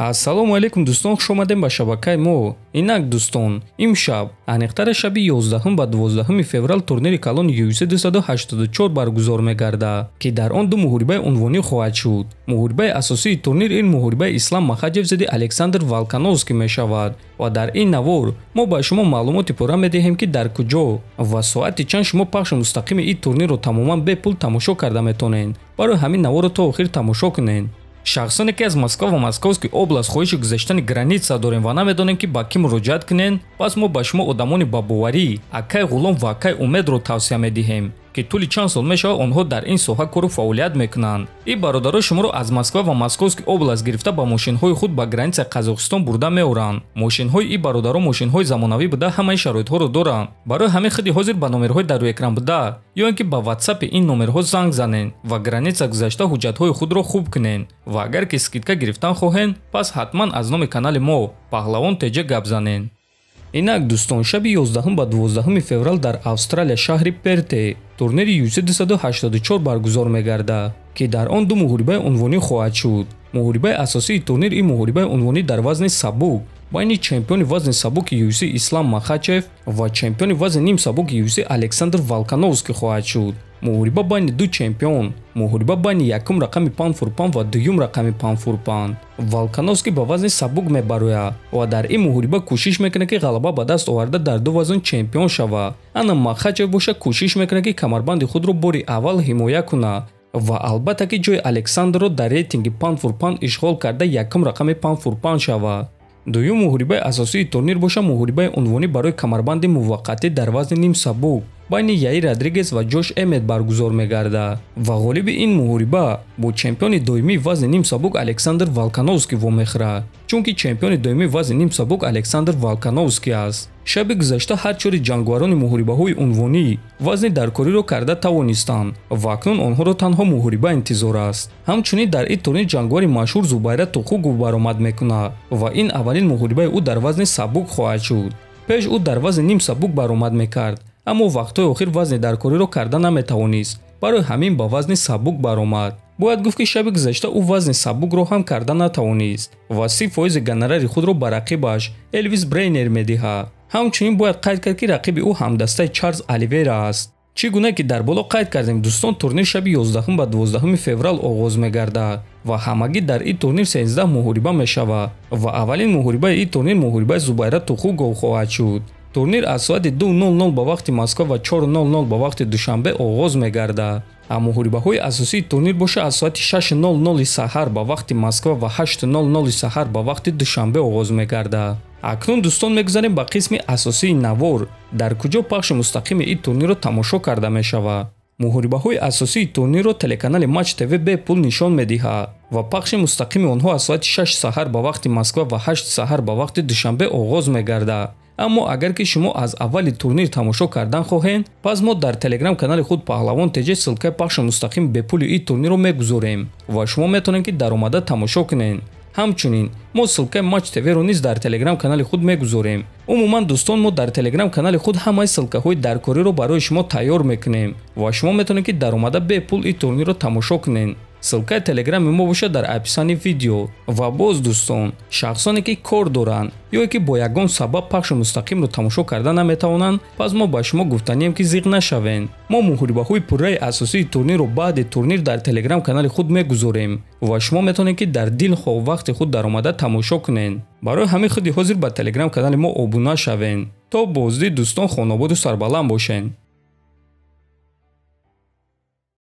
Ассалому алайкум дӯстон, хуш омадем ба шабакаи мо. Инак дӯстон, имшаб аниқтара шаби 11 ба 12 феврал турнири калони UFC 284 баргузор мегардад, ки дар он ду муҳорибаи унвонӣ хоҳад шуд. Муҳорибаи асосии турнир ин муҳорибаи Ислам Махачев зидди Александр Волкановски мешавад ва дар ин навор мо ба шумо маълумоти пурра медиҳем, ки дар куҷо ва соати чанд шумо пахши мустақими ин турнирро тамоман бепул тамошо карда метавонед. Барои ҳамин наворро то охир тамошо кунед. Шахсоне ки аз Москва ва Московский область хоҳиши гузаштани граница дорем ва намедонем, ки ба кӣ муроҷиат кунем, пас мо ба шумо одамони ба боварӣ акай Ғулом ва акай Умедро тавсия медиҳем, ки тӯли чанд сол мешавад онҳо дар ин соҳа кору фаъолият мекунанд. Ин бародаро шуморо аз Москва ва Московский область гирифта ба мошинҳои худ ба границаи Қазоқистон бурда меоранд. Мошинҳои ин бародаро мошинҳои замонавӣ буда, ҳамаи шароитҳоро доранд. Барои ҳамин худи ҳозир ба номерҳои дар рӯи экран буда ё ин ки ба ватсапи ин номерҳо занг занед ва граница гузашта ҳуҷҷатҳои худро хуб кунед. Ва агар ки скидка гирифтан хоҳед, пас ҳатман аз номи канали мо Паҳлавон ТЖ гап занед. Инак дӯстон, шаби 11 ба 12 феврал дар Австралия, шаҳри Перте, турнири UFC 284 баргузор мегардад, ки дар он ду муҳорибаи унвонӣ хоҳад шуд. Муҳорибаи асосии турнир ин муҳорибаи унвонӣ дар вазни сабук байни чемпиони вазни сабуки UFC Ислам Махачев ва чемпиони вазни нимсабуки UFC Александр Волкановски хоҳад шуд. Муҳориба байни ду чемпион, муҳориба байни якум рақами pound-for-pound ва дуюм рақами pound-for-pound. Волкановски ба вазни сабук мебарояд ва дар ин муҳориба кӯшиш мекунад, ки ғалаба ба даст оварда дар ду вазн чемпион шавад. Ана Махачев боша кӯшиш мекунад, ки камарбанди худро бори аввал ҳимоя кунад ва албатта ки ҷои Александрро дар рейтинги pound-for-pound ишғол карда якум рақами pound-for-pound шавад. Дуюм муҳорибаи асосии турнир боша муҳорибаи унвонӣ барои камарбанди муваққатӣ дар вазни нимсабук байни Яир Родригес ва Ҷош Эммет баргузор мегардад ва ғолиби ин муҳориба бо чемпиони доимии вазни нимсабук Александр Волкановски вомехӯрад, чунки чемпиони доимии вазни нимсабук Александр Волкановски аст. Шаби гузашта ҳар чори ҷангварони муҳорибаҳои унвонӣ вазни даркориро карда тавонистанд ва акнун онҳоро танҳо муҳориба интизор аст. Ҳамчунин дар ин турнир ҷангвари машҳур Зубайра Тухугов баромад мекунад ва ин аввалин муҳорибаи ӯ дар вазни сабук хоҳад шуд. Пеш ӯ дар вазни нимсабук баромад мекард, аммо вақтҳои охир вазни даркориро карда наметавонист, барои ҳамин ба вазни сабук баромад. Бояд гуфт, ки шаби гузашта ӯ вазни сабукро ҳам карда натавонист ва 30% гонорари худро ба рақибаш Элвис Брейнер медиҳад. Ҳамчунин бояд қайд кард, ки рақиби ӯ ҳамдастаи Чарлз Оливера аст. Чӣ гуна ки дар боло қайд кардем дӯстон, турнир шаби 11 ба 12 феврал оғоз мегардад ва ҳамагӣ дар ин турнир 13 муҳориба мешавад ва аввалин муҳорибаи ин турнир муҳорибаи Зубайра Тухугов хоҳад шуд. Турнир аз соати 2:00 ба вақти Москва ва 4:00 ба вақти Душанбе оғоз мегардад. А муҳорибаҳои асосии турнир боша аз соати 6:00 саҳар ба вақти Москва ва 8:00 саҳар ба вақти Душанбе оғоз мегардад. Акнун дӯстон мегузарем ба қисми асосии навор, дар куҷо пахши мустақими ин турнирро тамошо карда мешавад. Муҳорибаҳои асосии турнирро телеканали Матч ТВ бепул нишон медиҳад ва пахши мустақими онҳо аз соати 6 саҳар ба вақти Москва ва 8 саҳар ба вақти Душанбе оғоз мегардад. Аммо агар ки шумо аз аввали турнир тамошо кардан хоҳед, пас мо дар телеграм канали худ Паҳлавон ТЖ ссылкаи пахши мустақим бепули ин турнирро мегузорем ва шумо метавонед, ки даромада тамошо кунед. Ҳамчунин мо ссылкаи Матч ТВ-ро низ дар телеграм канали худ мегузорем. Умуман дӯстон, мо дар телеграм канали худ ҳамаи ссылкаҳои даркориро барои шумо тайёр мекунем ва шумо метавонед, ки даромада бепул ин турнирро тамошо кунед. Ссылкаи телеграми мо бошад дар описании видео. Ва боз дӯстон, шахсоне ки кор доранд ё ки бо ягон сабаб пахши мустақимро тамошо карда наметавонанд, пас мо ба шумо гуфтанием, ки зиқ нашавед. Мо муҳорибаҳои пурраи асосии турнирро баъди турнир дар телеграм канали худ мегузорем ва шумо метавонед, ки дар дилхоҳ вақти худ даромада тамошо кунед. Барои ҳамин худи ҳозир ба телеграм канали мо обуна шавед. То боздид дӯстон, хонободу сарбаланд бошед.